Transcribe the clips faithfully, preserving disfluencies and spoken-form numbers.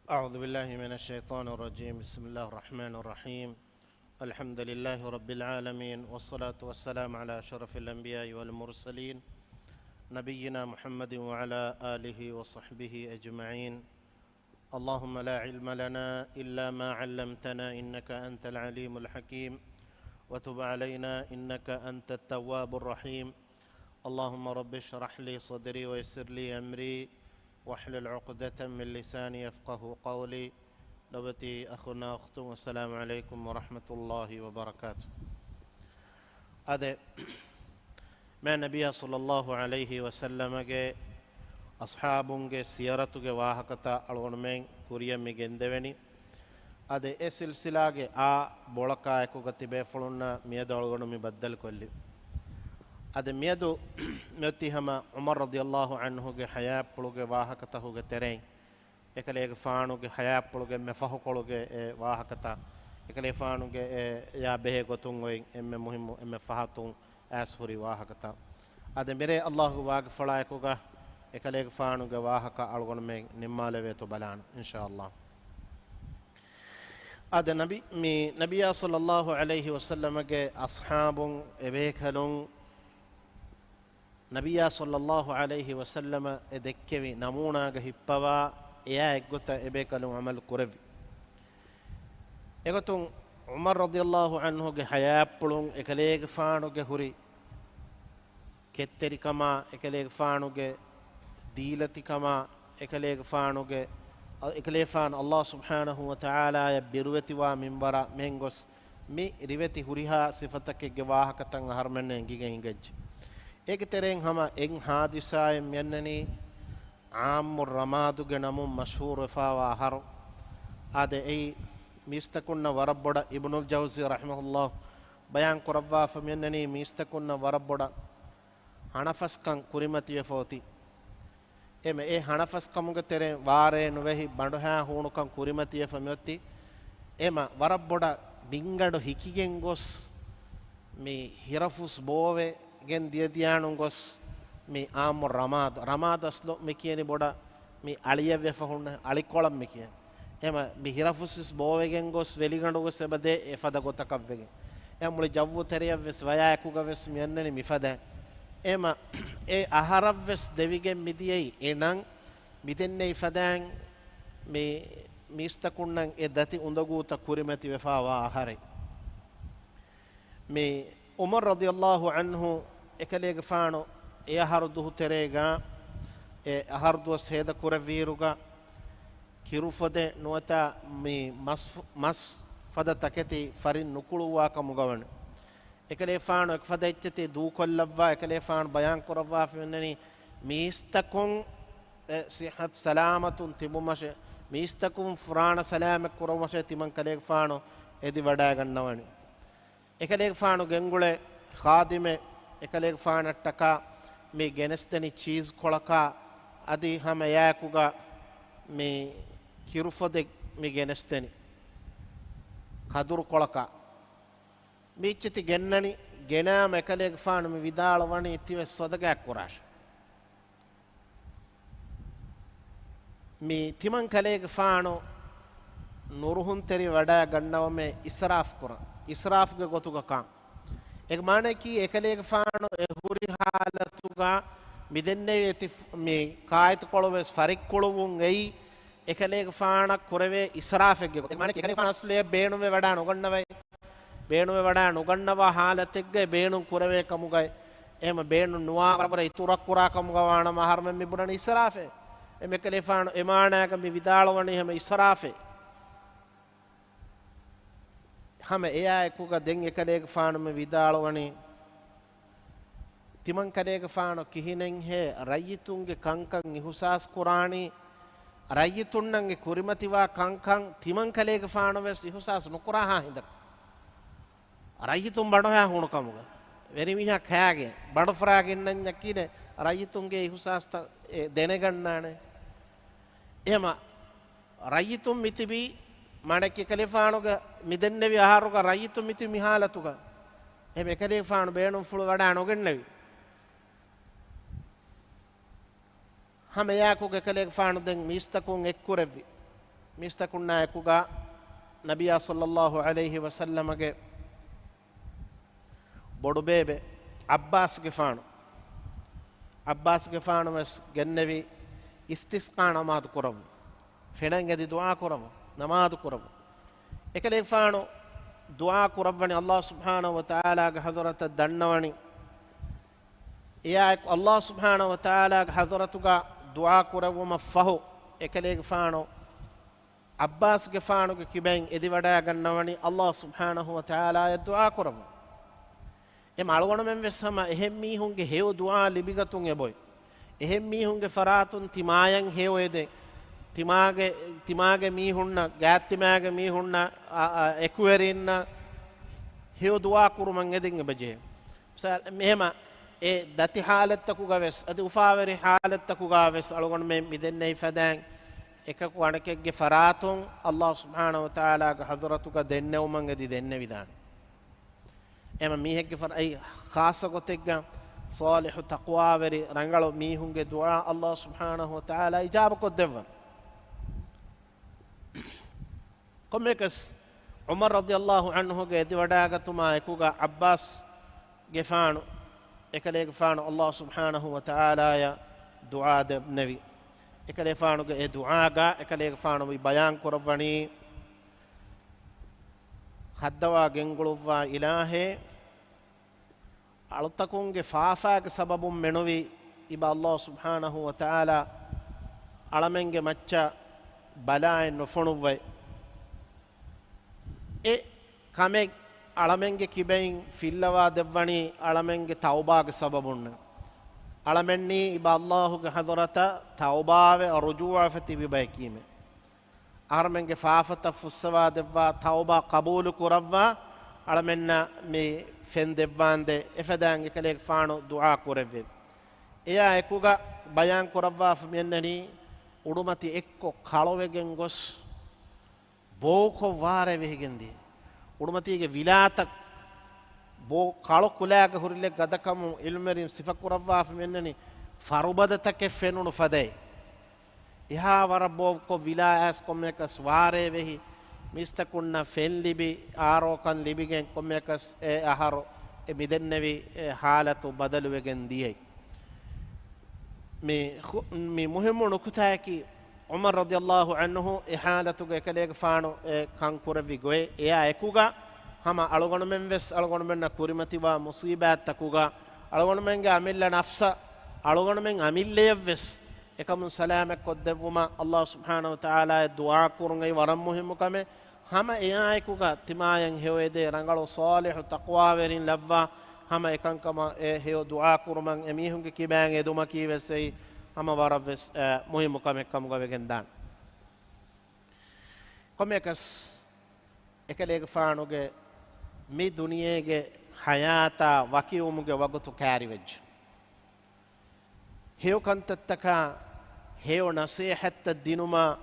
أعوذ بالله من الشيطان الرجيم. بسم الله الرحمن الرحيم. الحمد لله رب العالمين، والصلاة والسلام على أشرف الأنبياء والمرسلين، نبينا محمد وعلى آله وصحبه أجمعين. اللهم لا علم لنا إلا ما علمتنا إنك أنت العليم الحكيم، وتب علينا إنك أنت التواب الرحيم. اللهم رب اشرح لي صدري ويسر لي أمري واحلل عقدة من لساني يفقهوا قولي. ލޮބުވެތި އަޚުންނާ އުޚްތުން، އައްސަލާމު ޢަލައިކުމް ވަރަޙްމަތުﷲި ވަބަރަކާތު. އާދެ، މާތް ނަބިއްޔާ ޞައްލައްލާހު ޢަލައިހި ވަސައްލަމަގެ އަޞްޙާބުންގެ ސިޔަރަތުގެ ވާހަކަތައް އަޅުގަނޑުމެން ކުރިއަށް މި ގެންދެވެނީ. އާދެ، އެ ސިލްސިލާގެ އާ ބޮޅަކާ އެކުގަ ތިބޭފުޅުންނާ މިއަދު އަޅުގަނޑު މި ބައްދަލުކޮށްލި. އާދެ، މިއަދު މިއޮތީ ހަމަ ޢުމަރު ރަޟިޔައްލާހު ޢަންހުގެ ޙަޔާތްޕުޅުގެ ވާހަކަތަކުގެ ތެރެއިން، އެކަލޭގެފާނުގެ ޙަޔާތްޕުޅުގެ އެންމެ ފަހުކޮޅުގެ އެ ވާހަކަތައް، އެކަލޭގެފާނުގެ އެ ޔާ ބެހޭ ގޮތުން އޮތް އެންމެ މުހިއްމު، އެންމެ ފަހަތުން އައިސް ހުރި ވާހަކަތައް. އާދެ، މިރޭ ﷲގެ ވާގިފުޅާއެކުގަ އެކަލޭގެފާނުގެ ވާހަކަ އަޅުގަނޑުމެން ނިންމާލެވޭތޯ ބަލާނަން، އިންޝާﷲ. އާދެ، ނަބި، މި ނަބިއްޔާ ޞައްލައްލާހު ޢަލައިހި ވަސައްލަމަގެ އަޞްޙާބުން އެބޭކަލުން ނަބިއްޔާ ޞައްލައްލާހު ޢަލައިހި ވަސައްލަމަ އެ ދެއްކެވި ނަމޫނާގަ ހިއްޕަވާ، އެއާ އެއްގޮތަށް އެބޭކަލުން ޢަމަލު ކުރެއްވި. އެގޮތުން ޢުމަރު ރަޟިޔައްލާހު ޢަންހުގެ ޙަޔާތްޕުޅުން އެކަލޭގެފާނުގެ ހުރި ކެތްތެރިކަމާ، އެކަލޭގެފާނުގެ ދީލަތިކަމާ، އެކަލޭގެފާނުގެ، އެކަލޭގެފާނު ﷲ ސުބްޙާނަހޫ ވަތަޢާލާއަށް ބިރުވެތިވާ މިންވަރަށް މިހެން ގޮސް، މި ރިވެތި ހުރިހާ ސިފަތަކެއްގެ ވާހަކަތައް އަހަރުމެންނަށް އެނގިގެން ހިނގައްޖެ. އޭގެ ތެރެއިން ހަމަ އެއް ޙާދިސާއެއް މިއަންނަނީ، ޢާއްމު ރަމާދުގެ ނަމުން މަޝްހޫރުވެފާވާ އަހަރު. އާދެ، އެއީ މީސްތަކުންނަށް ވަރަށް ބޮޑަށް، އިބްނުލް ޖައުޒީ ރަޙިމަހުﷲ ބަޔާން ކުރައްވާފަ މިއަންނަނީ، މީސްތަކުންނަށް ވަރަށް ބޮޑަށް ހަނަފަސްކަން ކުރިމަތިވެފަ އޮތީ. އެމަ އެ ހަނަފަސްކަމުގެ ތެރެއިން ވާރޭ ނުވެހި ބަނޑުހާ ހޫނުކަން ކުރިމަތިވެފަ މިއޮތީ. އެމަ ވަރަށް ބޮޑަށް ބިންގަނޑު ހިކިގެން ގޮސް، މި ހިރަފުސް ބޯވެގެން ދިޔަދިޔާނުން ގޮސް، މި ޢާއްމު ރަމާދު، ރަމާދު އަސްލު މި ކިޔަނީ ބޮޑަށް މި އަޅިއަށް ވެފަ ހުންނަ އަޅިކޮޅަށް މި ކިޔަނީ. އެމަ މި ހިރަފުސް ވެސް ބޯވެގެން ގޮސް ވެލިގަނޑު ވެސް އެބަދޭ އެފަދަ ގޮތަކަށް ވެގެން. އެ މުޅި ޖައްވު ތެރެއަށް ވެސް ވަޔާ އެކުގަ ވެސް މި އަންނަނީ މިފަދައިން. އެމަ އެ އަހަރަށް ވެސް ދެވިގެން މިދިޔައީ އެ ނަން މިދެންނެވި ފަދައިން މި މީސްތަކުންނަށް އެ ދަތި އުނދަގޫތައް ކުރިމަތިވެފާވާ އަހަރެއް. މި ޢުމަރު ރަޟިޔައްލާހު ޢަންހު އެކަލޭގެފާނު އެ އަހަރު ދުހު ތެރޭގަ، އެ އަހަރު ދުވަސް ހޭދަ ކުރެއްވިއިރުގަ، ކިރުފޮދެއް ނުވަތަ މި މަސް، މަސް ފަދަ ތަކެތި ފަރިން ނުކުޅުއްވާ ކަމުގަ ވަނެ. އެކަލޭފާނު އެކަފަދަ އެއްޗެތި ދޫކޮށްލައްވާ، އެކަލޭފާނު ބަޔާން ކުރައްވާފަ މިއަންނަނީ، މީސްތަކުން އެ ސިއްޙަތު ސަލާމަތުން ތިބުމަށެ، މީސްތަކުން ފުރާނަ ސަލާމަތް ކުރުމަށެ ތިމަން ކަލޭގެފާނު އެދި ވަޑައިގަންނަވަނީ. އެކަލޭގެފާނު ގެންގުޅޭ ޚާދިމެއް އެކަލޭގެފާނަށްޓަކާ މި ގެނެސްދެނީ ޗީޒް ކޮޅަކާ، އަދި ހަމަ އެއާއެކުގަ މި ކިރުފޮދެއް މި ގެނެސްދެނީ ކަދުރު ކޮޅަކާ. މި އެއްޗެތި ގެންނަނީ، ގެނާމަ އެކަލޭގެފާނު މި ވިދާޅުވަނީ ތިވެސް ޞަދަގާތްކުރާށެ. މި ތިމަން ކަލޭގެފާނު ނުރުހުންތެރި ވަޑައިގަންނަވަމޭ އިސްރާފް ކުރަން. އިސްރާފްގެ ގޮތުގަ ކާން. އޭގެ މާނައަކީ އެކަލޭގެފާނު އެ ހުރި ހާލަތުގަ މި ދެންނެވި އެތި ފް-، މި ކާއެތިކޮޅު ވެސް ފަރިއްކުޅުވުން އެއީ، އެކަލޭގެފާނަށް ކުރެވޭ އިސްރާފެއްގެ ގޮތުގަ. އޭގެ މާނައަކީ އެކަލޭގެފާނު އަސްލު އެ ބޭނުންވެ ވަޑައި ނުގަންނަވައި. ބޭނުންވެ ވަޑައި ނުގަންނަވާ ހާލަތެއްގައި ބޭނުން ކުރެވޭ ކަމުގައި، އެހެމަ ބޭނުން ނުވާ ވަރަށް ވަރަށް އިތުރަށް ކުރާ ކަމުގަ ވާނަމަ އަހަރުމެން މި ބުނަނީ އިސްރާފޭ. އެމަ އެކަލޭފާނު އެ މާނައިގަ މި ވިދާޅުވަނީ ހަމަ އިސްރާފޭ. ހަމަ އެއާއެކުގަ ދެން އެކަލޭގެފާނު މި ވިދާޅުވަނީ، ތިމަން ކަލޭގެފާނު ކިހިނެއްހޭ ރައްޔިތުންގެ ކަންކަން އިހުސާސް ކުރާނީ، ރައްޔިތުންނަށް އެ ކުރިމަތިވާ ކަންކަން ތިމަން ކަލޭގެފާނު ވެސް އިހުސާސް ނުކުރާހާ ހިނދަކު. ރައްޔިތުން ބަނޑުހާ ހޫނުކަމުގަ ވެރިމީހާ ކާގެ ބަނޑުފުރާގެންނަންޏަކީނެ ރައްޔިތުންގެ އިހުސާސްތައް އެ ދެނެގަންނާނެ. އެހެމަ ރައްޔިތުން މިތިބީ މާނައަކީ އެކަލޭފާނުގަ މިދެންނެވި އަހަރުގަ ރައްޔިތުން މިތިބީ މިހާލަތުގަ. އެހެމަ އެކަލޭފާނު ބޭނުންފުޅު ވަޑައި ނުގެންނެވި. ހަމައެއާއެކުގަ އެކަލޭގެފާނު ދެން މީސްތަކުން އެއްކުރެއްވި. މީސްތަކުންނާ އެކުގަ ނަބިޔާ ޞައްލައްލާހު ޢަލައިހި ވަސައްލަމަގެ ބޮޑުބޭބެ ޢައްބާސްގެފާނު، ޢައްބާސްގެފާނު ވެސް ގެންނެވި އިސްތިސްޤާ ނަމާދު ކުރައްވު. ފެނަށް އެދި ދުޢާ ކުރައްވު، ނަމާދު ކުރައްވު. އެކަލޭގެފާނު ދުޢާ ކުރައްވަނީ ﷲ ސުބްޙާނަހު ވަތަޢާލާގެ ޙަޟްރަތަށް ދަންނަވަނީ. އެއާއެކު ﷲ ސުބްޙާނަހު ވަތަޢާލާގެ ޙަޟްރަތުގަ ދުޢާ ކުރެއްވުމަށް ފަހު، އެކަލޭގެފާނު ޢައްބާސްގެފާނުގެ ކިބައިން އެދިވަޑައިގަންނަވަނީ ﷲ ސުބްޙާނަހު ވަތަޢާލާއަށް ދުޢާ ކުރައްވަން. އެމަ އަޅުގަނޑުމެން ވެސް ހަމަ އެހެން މީހުންގެ ހެޔޮ ދުޢާ ލިބިގަތުން އެބޮތް. އެހެން މީހުންގެ ފަރާތުން ތިމާޔަށް ހެޔޮ އެދެން. ތިމާގެ، ތިމާގެ މީހުންނަށް، ގާތްތިމާގެ މީހުންނަށް، އަ، އަ، އެކުވެރިންނަށް ހެޔޮ ދުޢާ ކުރުމަށް އެދެން އެބަޖެހޭ. މިސާލް، މިހެމަ އެ ދަތި ޙާލަތްތަކުގަ ވެސް، އަދި އުފާވެރި ޙާލަތްތަކުގަ ވެސް އަޅުގަނޑުމެން މިދެންނެވި ފަދައިން އެކަކު އަނެކެއްގެ ފަރާތުން ﷲ ސުބްޙާނަހު ވަތަޢާލާގެ ޙަޟްރަތުގަ ދެންނެވުމަށް އެދި ދެންނެވިދާނެ. އެމަ މީހެއްގެ ފަރާތް، އެއީ ޚާއްޞަ ގޮތެއްގަ ޞާލިޙު ތަޤްވާވެރި ރަނގަޅު މީހުންގެ ދުޢާ ﷲ ސުބްޙާނަހު ވަތަޢާލާ އިޖާބަކޮށްދެއްވަން. ކޮންމެއަކަސް ޢުމަރު ރަޟިޔަﷲ ޢަންހުގެ އެދިވަޑައިގަތުމާ އެކުގަ ޢައްބާސްގެފާނު، އެކަލޭގެފާނު ﷲ ސުބްޙާނަހު ވަތަޢާލާއަށް ދުޢާ ދެންނެވި. އެކަލޭގެފާނުގެ އެ ދުޢާގަ އެކަލޭގެފާނު މި ބަޔާން ކުރައްވަނީ، ހައްދަވާ ގެންގުޅުއްވާ އިލާހޭ، އަޅުތަކުންގެ ފާފާގެ ސަބަބުން މެނުވީ އިބަ ﷲ ސުބްޙާނަހު ވަތަޢާލާ އަޅަމެންގެ މައްޗަށް ބަލާއެއް ނުފޮނުއްވައި. އެ ކަމެއް އަޅަމެންގެ ކިބައިން ފިއްލަވާ ދެއްވަނީ އަޅަމެންގެ ތައުބާގެ ސަބަބުންނެ. އަޅަމެންނީ އިބަ ﷲގެ ޙަޟްރަތަށް ތައުބާވެ ރުޖޫޢަވެ ތިބި ބައެކީމެ. އަހަރުމެންގެ ފާފަތައް ފުއްސަވާ ދެއްވާ، ތައުބާ ޤަބޫލު ކުރައްވާ، އަޅަމެންނަށް މި ފެން ދެއްވާނދޭ. އެފަދައިން އެކަލޭގެފާނު ދުޢާ ކުރެއްވި. އެއާ އެކުގަ ބަޔާން ކުރައްވާފަ މިއަންނަނީ، އުޑުމަތި އެއްކޮށް ކަޅުވެގެން ގޮސް، ބޯކޮށް ވާރޭ ވެހިގެން ދިޔަ. އުޑުމަތީގެ ވިލާތައް ބޯ ކަޅު ކުލައިގެ ހުރިލެއް ގަދަކަމުން ޢިލްމުވެރިން ސިފަކުރައްވާފަ މިއަންނަނީ، ފަރުބަދަތަކެއް ފެނުނު ފަދައި. އެހާ ވަރަށް ބޯކޮށް ވިލާ އައިސް ކޮންމެއަކަސް ވާރޭ ވެހި، މީސްތަކުންނަށް ފެން ލިބި، އާރޯކަން ލިބިގެން ކޮންމެއަކަސް އެ އަހަރު އެ މިދެންނެވި އެ ޙާލަތު ބަދަލުވެގެން ދިޔައީ. މި ޚު-، މި މުހިއްމު ނުކުތާއަކީ، ޢުމަރު ރަޟިޔަﷲ ޢަންހު އެ ޙާލަތުގަ އެކަލޭގެފާނު އެ ކަން ކުރެއްވި ގޮތް، އެއާ އެކުގަ ހަމަ އަޅުގަނޑުމެން ވެސް އަޅުގަނޑުމެންނަށް ކުރިމަތިވާ މުޞީބާތްތަކުގަ، އަޅުގަނޑުމެންގެ އަމިއްލަ ނަފްސަށް އަޅުގަނޑުމެން އަމިއްލަޔަށް ވެސް އެކަމުން ސަލާމަތްކޮށްދެއްވުމަށް ﷲ ސުބްޙާނަހު ވަތަޢާލާއަށް ދުޢާ ކުރުން އެއީ ވަރަށް މުހިއްމު ކަމެއް. ހަމަ އެއާއެކުގަ ތިމާޔަށް ހެޔޮއެދޭ ރަނގަޅު ޞާލިޙު ތަޤްވާވެރިން ލައްވާ، ހަމަ އެކަންކަމަށް އެ ހެޔޮ ދުޢާ ކުރުމަށް އެމީހުންގެ ކިބައިން އެދުމަކީ ވެސް އެއީ ހަމަ ވަރަށް ވެސް، އެ، މުހިއްމު ކަމެއް ކަމުގަ ވެގެން ދާނެ. ކޮންމެއަކަސް އެކަލޭގެފާނުގެ މި ދުނިޔޭގެ ޙަޔާތާ ވަކިވުމުގެ ވަގުތު ކައިރިވެއްޖެ. ހެޔޮ ކަންތައްތަކާ ހެޔޮ ނަޞޭޙަތްތައް ދިނުމަށް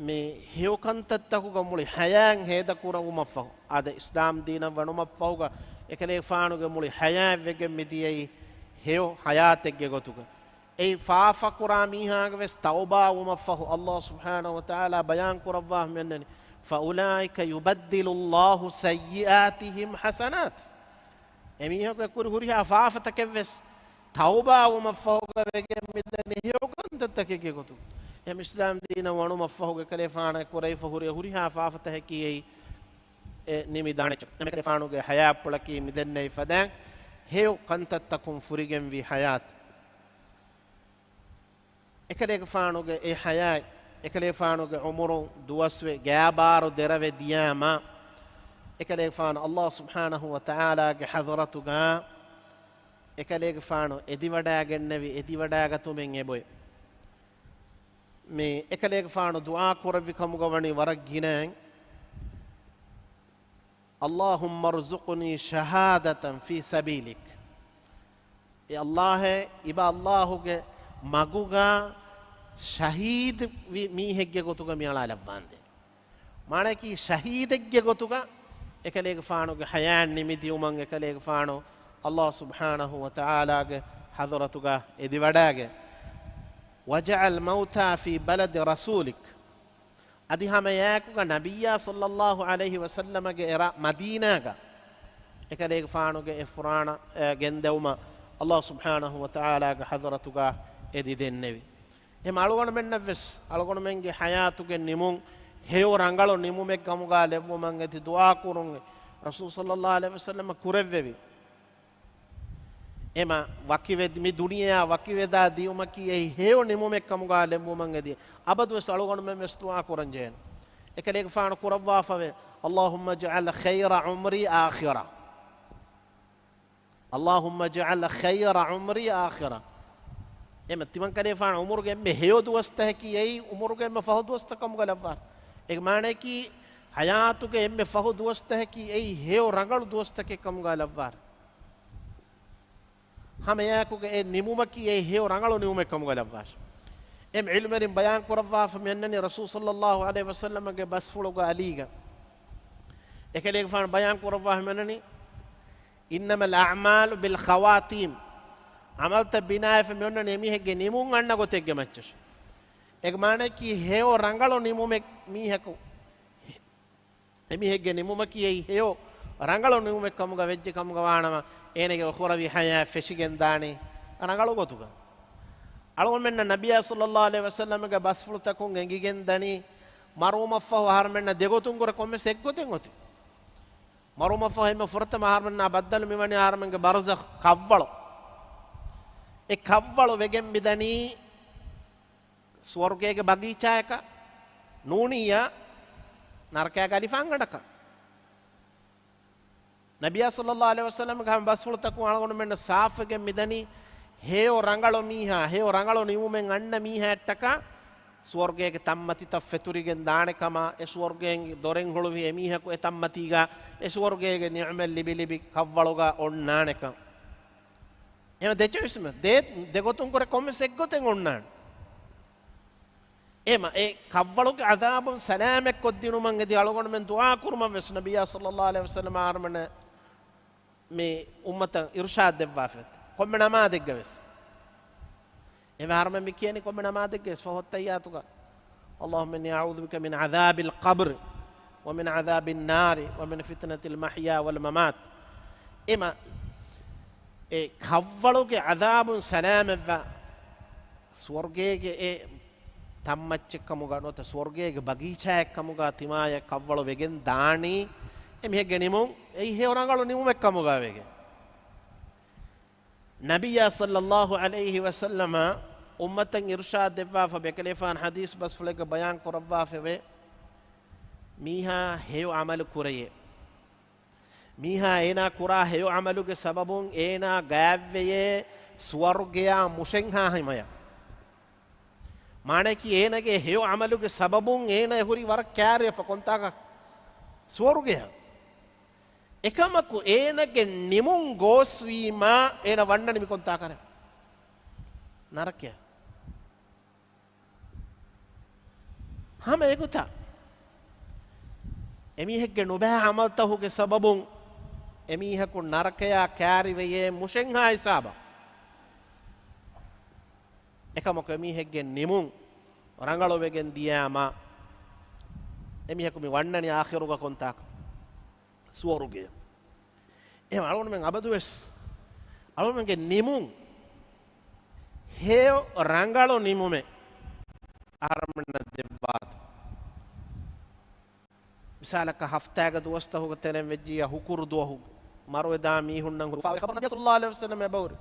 މި ހެޔޮ ކަންތައްތަކުގަ މުޅި ޙަޔާތް ހޭދަކުރެއްވުމަށްފަހު، އާދެ، އިސްލާމް ދީނަށް ވަނުމަށްފަހުގަ އެކަލޭގެފާނުގެ މުޅި ޙަޔާތް ވެގެން މިދިޔައީ ހެޔޮ ޙަޔާތެއްގެ ގޮތުގަ. އެއީ ފާފަކުރާ މީހާގެ ވެސް ތައުބާވުމަށްފަހު، ﷲ ސުބްޙާނަހު ވަތަޢާލާ ބަޔާން ކުރައްވާ މިއަންނަނީ، فَأُولَٰئِكَ يُبَدِّلُ اللَّهُ سَيِّئَاتِهِمْ حَسَنَاتٍ. އެމީހަކު އެކުރި ހުރިހާ ފާފަތަކެއް ވެސް ތައުބާވުމަށްފަހުގަ ވެގެން މިދަނީ ހެޔޮ ކަންތައްތަކެއްގެ ގޮތުގަ. އެހެން އިސްލާމް ދީނަށް ވަނުމަށްފަހުގަ އެކަލޭގެފާނަށް ކުރެވިފަ ހުރި ހުރިހާ ފާފަތަކަކީ އެއީ އެ ނިމިދާނެ. އެކަލޭގެފާނުގެ ޙަޔާތްޕުޅަކީ މިދެންނެވި ފަދައިން ހެޔޮ ކަންތައްތަކުން ފުރިގެންވި ޙަޔާތް. އެކަލޭގެފާނުގެ އެ ޙަޔާތް، އެކަލޭގެފާނުގެ ޢުމުރު ދުވަސްވެ ގާބާރު ދެރަވެ ދިޔާމަ، އެކަލޭގެފާނު ﷲ ސުބްޙާނަހު ވަތަޢާލާގެ ޙަޟްރަތުގަ އެކަލޭގެފާނު އެދިވަޑައިގެންނެވި އެދިވަޑައިގަތުމެއް އެބޮތް. މި އެކަލޭގެފާނު ދުޢާ ކުރެއްވި ކަމުގަ ވަނީ ވަރަށް ގިނައިން، اللهم ارزقني شهادة في سبيلك. އޭ ﷲ، އިބަ ﷲގެ މަގުގަ ޝަހީދު ވި މީހެއްގެ ގޮތުގަ މިއަޅާ ލައްވާނދޭ. މާނައަކީ، ޝަހީދެއްގެ ގޮތުގަ އެކަލޭގެފާނުގެ ޙަޔާތް ނިމިދިއުމަށް އެކަލޭގެފާނު ﷲ ސުބްޙާނަހު ވަތަޢާލާގެ ޙަޟްރަތުގަ އެދިވަޑައިގެން، واجعل موتى في بلد رسولك. އަދި ހަމައެއާއެކުގަ ނަބިއްޔާ ޞައްލައްލާހު ޢަލައިހި ވަސައްލަމަގެ އެރާ މަދީނާގަ އެކަލޭގެފާނުގެ އެ ފުރާނަ، އެ، ގެންދެވުމަށް އައްލާހު ސުބްޙާނަހު ވަތަޢާލާގެ ޙަޟްރަތުގަ އެ ދިދެންނެވި. އެހެން އަޅުގަނޑުމެންނަށްވެސް އަޅުގަނޑުމެންގެ ޙަޔާތުގެ ނިމުން ހެޔޮ ރަނގަޅު ނިމުމެއް ކަމުގަ ލެއްވުމަށް އެދި ދުޢާ ކުރުން ރަސޫލު ޞައްލައްލާހު ޢަލައިހި ވަސައްލަމަ ކުރެއްވެވި. އެމަ ވަކިވެ، މި ދުނިޔެއާ ވަކިވެދާ ދިޔުމަކީ އެއީ ހެޔޮ ނިމުމެއް ކަމުގަ ލެއްވުމަށް އެދި، އަބަދުވެސް އަޅުގަނޑުމެން ވެސް ދުޢާ ކުރަން ޖެހޭނެ. އެކަލޭގެފާނު ކުރައްވާފަވޭ، اللهم اجعل خير عمري آخرة. اللهم اجعل خير عمري آخرة. އެމަ ތިމަންކަލޭފާނު ޢުމުރުގެ އެންމެ ހެޔޮ ދުވަސްތަކަކީ އެއީ ޢުމުރުގެ އެންމެ ފަހު ދުވަސްތައް ކަމުގަ ލައްވާ. އޭގެ މާނަޔަކީ ޙަޔާތުގެ އެންމެ ފަހު ދުވަސްތަކަކީ އެއީ ހެޔޮ ރަނގަޅު ދުވަސްތަކެއް ކަމުގަ ލައްވާ. ހަމައެއާއެކުގަ އެ ނިމުމަކީ އެ ހެޔޮ ރަނގަޅު ނިމުމެއް ކަމުގަ ލައްވާށި. އެ ޢިލްމުވެރިން ބަޔާން ކުރައްވާފަ މިއަންނަނީ ރަސޫލު ޞައްލައްލާހު ޢަލައިހި ވަސައްލަމަގެ ބަސްފުޅުގަ އަލީގަ. އެކަލޭގެފާނު ބަޔާން ކުރައްވާފަ މިއަންނަނީ، إنما الأعمال بالخواتيم. ޢަމަލުތައް ބިނާވެފަ މިއޮންނަނީ އެމީހެއްގެ ނިމުން އަންނަ ގޮތެއްގެ މައްޗަށް. އޭގެ މާނައަކީ ހެޔޮ ރަނގަޅު ނިމުމެއް މީހަކު އެމީހެއްގެ ނިމުމަކީ އެއީ ހެޔޮ ރަނގަޅު ނިމުމެއް ކަމުގަ ވެއްޖެ ކަމުގަ ވާނަމަ، އޭނަގެ އުޚްރަވީ ޙަޔާތް ފެށިގެން ދާނީ ރަނގަޅު ގޮތުގަ. އަޅުގަނޑުމެންނަށް ނަބިއްޔާ ޞައްލައްލާހު ޢަލައިހި ވަސައްލަމަގެ ބަސްފުޅުތަކުން އެނގިގެން ދަނީ، މަރުވުމަށްފަހު އަހަރުމެންނަށް ދެގޮތުން ކުރެ ކޮންމެސް އެއްގޮތެއް އޮތީ. މަރުވުމަށްފަހު އެންމެ ފުރަތަމަ އަހަރުމެންނާ ބައްދަލު މިވަނީ އަހަރުމެންގެ ބަރުޒަޚް ކަށްވަޅު. އެ ކަށްވަޅު ވެގެން މިދަނީ ސުވަރުގޭގެ ބަގީޗާޔަކަށް ނޫނިއްޔާ ނަރަކައިގެ އަލިފާންގަނޑަކަށް. ނަބިއްޔާ ޞައްލައްލާހު ޢަލައިހި ވަސައްލަމަގެ ހަމަ ބަސްފުޅުތަކުން އަޅުގަނޑުމެންނަށް ސާފުވެގެން މިދަނީ، ހެޔޮ ރަނގަޅު މީހާ، ހެޔޮ ރަނގަޅު ނިމުމެއް އަންނަ މީހާއަށްޓަކާ ސުވަރުގޭގެ ތަންމަތިތައް ފެތުރިގެން ދާނެކަމާ، އެ ސުވަރުގޭގެ ދޮރެއް ހުޅުވި އެމީހަކު އެ ތަންމަތީގަ އެ ސުވަރުގޭގެ ނިޢުމަތް ލިބި ލިބި ކަށްވަޅުގަ އޮންނާނެކަން. އެހެން ދެ ޗޮއިސް ދޭ، ދެގޮތުން ކުރެ ކޮންމެސް އެއްގޮތެއް އޮންނާނެ. އެމަ، އެ ކަށްވަޅުގެ ޢަޛާބުން ސަލާމަތްކޮށްދިނުމަށް އެދި އަޅުގަނޑުމެން ދުޢާ ކުރުމަށް ވެސް ނަބިއްޔާ ޞައްލައްލާހު ޢަލައިހި ވަސައްލަމަ އަހަރުމެން މި އުއްމަތަށް އިރުޝާދު ދެއްވާފަ އެއް ކޮންމެ ނަމާދެއްގަ ވެސް. އެ އަހަރުމެން މި ކިޔަނީ ކޮންމެ ނަމާދެއްގަ ވެސް ފަހު އައްތަޙިއްޔާތުގަ، اللهم إني أعوذ بك من عذاب القبر ومن عذاب النار ومن فتنة المحيا والممات. އެމަ، އެ ކަށްވަޅުގެ ޢަޛާބުން ސަލާމަތްވާ ސުވަރުގޭގެ އެ ތަންމައްޗެއްކަމުގަ ނުވަތަ ސުވަރުގޭގެ ބަގީޗާއެއްކަމުގަ ތިމާޔަށް ކަށްވަޅު ވެގެން ދާނީ، އެމީހެއްގެ ނިމުން އެއީ ހެޔޮ ރަނގަޅު ނިމުމެއްކަމުގަ ވެގެން. ނަބިއްޔާ ޞައްލައްލާހު ޢަލައިހި ވަސައްލަމަ އުއްމަތަށް އިރުޝާދު ދެއްވާފަ އެކަލޭގެފާނު ޙަދީޘް ބަސްފުޅެއްގަ ބަޔާން ކުރައްވާފައެވެ. މީހާ ހެޔޮ ޢަމަލު ކުރެޔޭ. މީހާ އޭނާ ކުރާ ހެޔޮ ޢަމަލުގެ ސަބަބުން އޭނާ ގާތްވެޔޭ ސުވަރުގެޔާ މުށެންހާ ހިމަޔަށް. މާނައަކީ އޭނާގެ ހެޔޮ ޢަމަލުގެ ސަބަބުން އޭނާ އެހުރީ ވަރަށް ކާރިވެފަ ކޮންތާކަށް؟ ސުވަރުގެޔަށް. އެކަމަކު އޭނާގެ ނިމުން ގޯސްވީމާ އޭނާ ވަންނަނީ މި ކޮންތާކަށް؟ ނަރަކަޔަށް. ހަމަ އެގޮތަށް އެމީހެއްގެ ނުބައި ޢަމަލުތަކުގެ ސަބަބުން އެމީހަކު ނަރަކަޔާ ކާރިވެޔޭ މުށެންހާ ހިސާބަށް. އެކަމަކު އެމީހެއްގެ ނިމުން ރަނގަޅުވެގެން ދިޔާމާ، އެމީހަކު މި ވަންނަނީ އާޚިރުގަ ކޮންތާކަށް؟ ސުވަރުގެޔަށް. އެހެން އަޅުގަނޑުމެން އަބަދުވެސް އަޅުގަނޑުމެންގެ ނިމުން ހެޔޮ ރަނގަޅު ނިމުމެއް އަހަރުމެންނަށް ދެއްވާތޯ. މިސާލަކަށް ހަފްތާގެ ދުވަސްތަކުގެ ތެރެއިން ވެއްޖިއްޔާ ހުކުރު ދުވަހު މަރުވެދާ މީހުންނަށް ހުރި ޚަބަރު ނަބިއްޔާ ޞައްލައްލާހު ޢަލައިހި ވަސައްލަމަ އެބަހުރި.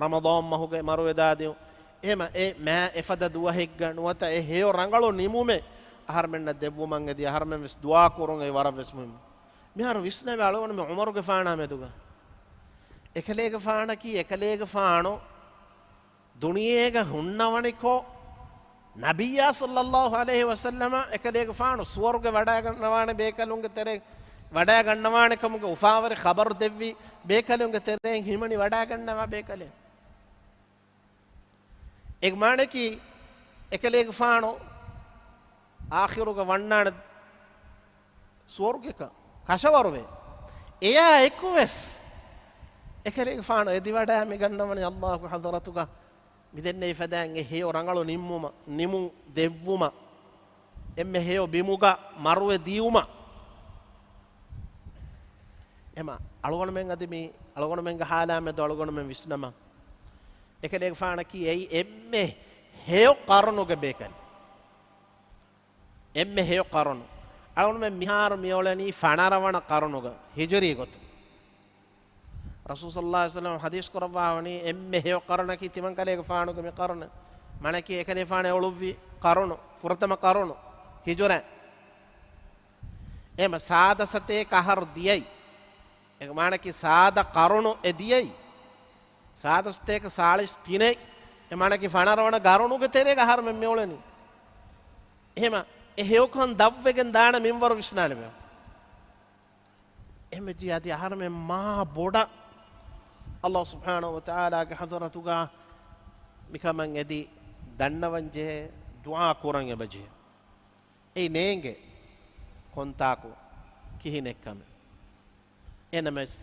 ރަމަޟާން މަހުގެ މަރުވެދާ ދިޔުން. އެހެމަ އެ މާ އެފަދަ ދުވަހެއްގަ ނުވަތަ އެ ހެޔޮ ރަނގަޅު ނިމުމެއް އަހަރުމެންނަށް ދެއްވުމަށް އެދި އަހަރުމެން ވެސް ދުޢާ ކުރުން އެ ވަރަށް ވެސް މުހިއްމު. މިހާރު ވިސްނަވޭ އަޅުގަނޑުމެން ޢުމަރުގެފާނާ މެދުގަ. އެކަލޭގެފާނަކީ އެކަލޭގެފާނު ދުނިޔޭގަ ހުންނަވަނިކޮށް، ނަބިއްޔާ ޞައްލައްލާހު ޢަލައިހި ވަސައްލަމަ އެކަލޭގެފާނު ސުވަރުގެ ވަޑައިގަންނަވާނެ ބޭކަލުންގެ ތެރެއިން ވަޑައިގަންނަވާނެ ކަމުގެ އުފާވެރި ޚަބަރު ދެއްވި ބޭކަލުންގެ ތެރެއިން ހިމަނި ވަޑައިގަންނަވާ ބޭކަލެއް. އޭގެ މާނައަކީ އެކަލޭގެފާނު އާޚިރުގަ ވަންނާނެ ސުވަރުގެކަށް ކަށަވަރުވެ. އެޔާ އެކުވެސް އެކަލޭގެފާނު އެދިވަޑައި މިގަންނަވަނީ އައްލާހުގެ ޙަޟްރަތުގަ މިދެންނެވި ފަދައިން އެ ހެޔޮ ރަނގަޅު ނިންމުމަށް، ނިމުން ދެއްވުމަށް. އެންމެ ހެޔޮ ބިމުގަ މަރުވެ ދިޔުމަށް. އެމަ އަޅުގަނޑުމެން އަދި މި އަޅުގަނޑުމެންގެ ހާލާމެދު އަޅުގަނޑުމެން ވިސްނަމަ، އެކަލޭގެފާނަކީ އެއީ އެންމެ ހެޔޮ ޤަރުނުގެ ބޭކަލެއް. އެންމެ ހެޔޮ ޤަރުނު. އަޅުގަނޑުމެން މިހާރު މިއުޅެނީ ފަނަރަ ވަނަ ޤަރުނުގަ، ހިޖުރީ ގޮތުން. ރަސޫލު ޞައްލައްލާހު ޢަލައިހި ވަސައްލަމަ ޙަދީޘް ކުރައްވާ ވަނީ އެންމެ ހެޔޮ ޤަރުނަކީ ތިމަންކަލޭގެފާނުގެ މި ޤަރުނު. މާނައަކީ އެކަލޭފާނު އުޅުއްވި ޤަރުނު، ފުރަތަމަ ޤަރުނު، ހިޖުރަ. އެމަ ސާދަ ސަތޭކަ އަހަރު ދިޔައީ. އެ މާނައަކީ ސާދަ ޤަރުނު އެ ދިޔައީ. ސާދަ ސަތޭކަ ސާޅީސް ތިނެއް. އެ މާނައަކީ ފަނަރަ ވަނަ ޤަރުނުގެ ތެރޭގަ އަހަރުމެން މިއުޅެނީ. އެހެމަ އެ ހެޔޮކަން ދަށްވެގެން ދާނެ މިންވަރު ވިސްނާލެވޭ. އެހެންވެއްޖެ އަދި އަހަރުމެން މާ ބޮޑަށް ﷲ ސުބްޙާނަހޫ ވަތަޢާލާގެ ޙަޟްރަތުގަ މިކަމަށް އެދި ދަންނަވަން ޖެހޭ، ދުޢާ ކުރަން އެބަޖެހޭ. އެއީ ނޭނގެ ކޮންތާކު ކިހިނެއްކަމެއް. އެނަމެސް